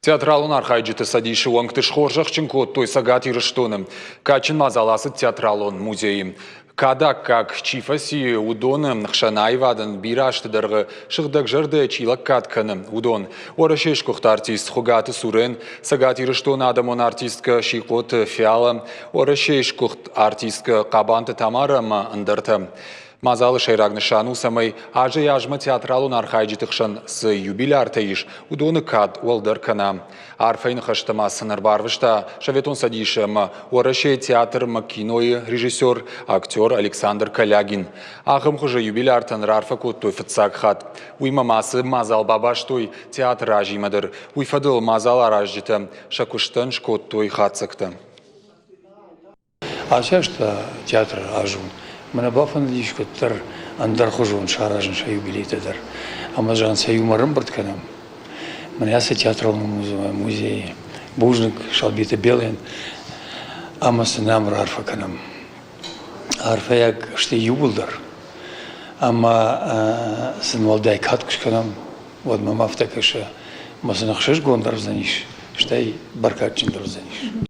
Театралон архайджыты цӕдисы уӕнгты схорзӕхджын кодтой Цӕгат Ирыстоны. Кадджын мадзал ацыд театралон музейы. Кады аккаг чи фӕци, уыдоны хсӕн аивадӕн бирӕ азты дӕргъы сыгъдӕгзӕрдӕ чи лӕггад кӕны, уыдон. Уӕрӕсейы сгуыхт артист Хуыгаты Сурен, Цӕгат Ирыстоны адӕмон артисткӕ Сихъоты Фиала, Уӕрӕсейы сгуыхт артисткӕ Хъабанты Тамара ӕмӕ ӕндӕртӕ. Мадзалы сӕйраг нысан у, цӕмӕй азӕй-азмӕ театралон архайджыты хсӕн цы юбиляртӕ ис, уыдоны кад уӕлдӕр кӕна. Арфӕйы ныхӕстӕ ма сын ӕрбарвыста Советон Цӕдисы ӕмӕ Уӕрӕсейы театр ӕмӕ кинойы режиссер, актер Александр Калягин. Ахӕм хуызы юбиляртӕн раарфӕ кодтой фыццаг хатт. Уыимӕ ма цы мадзал бабастой театры азимӕ дӕр, уый фӕдыл мадзал аразджытӕ сӕ куыстӕн скодтой хатдзӕгтӕ. Ацы аз та театры азон мӕнӕ бафӕндыдис куыддӕр ӕндӕрхуызон саразын сӕ юбилейтӕ дӕр. Ӕмӕ зӕгъын сӕ иумӕ ӕрӕмбырд кӕнӕм. Мӕнӕ ацы театралон музейы бузныг Салбиты Белӕн ӕмӕ сын ам раарфӕ кӕнӕм. Арфӕйаг сты иууылдӕр. Ӕмӕ сын уӕлдай кад куы скӕнӕм, уӕд мӕм афтӕ кӕсы, ӕмӕ сын ӕхсызгондӕр уыдзӕнис, стӕй бӕркадджындӕр уыдзӕнис.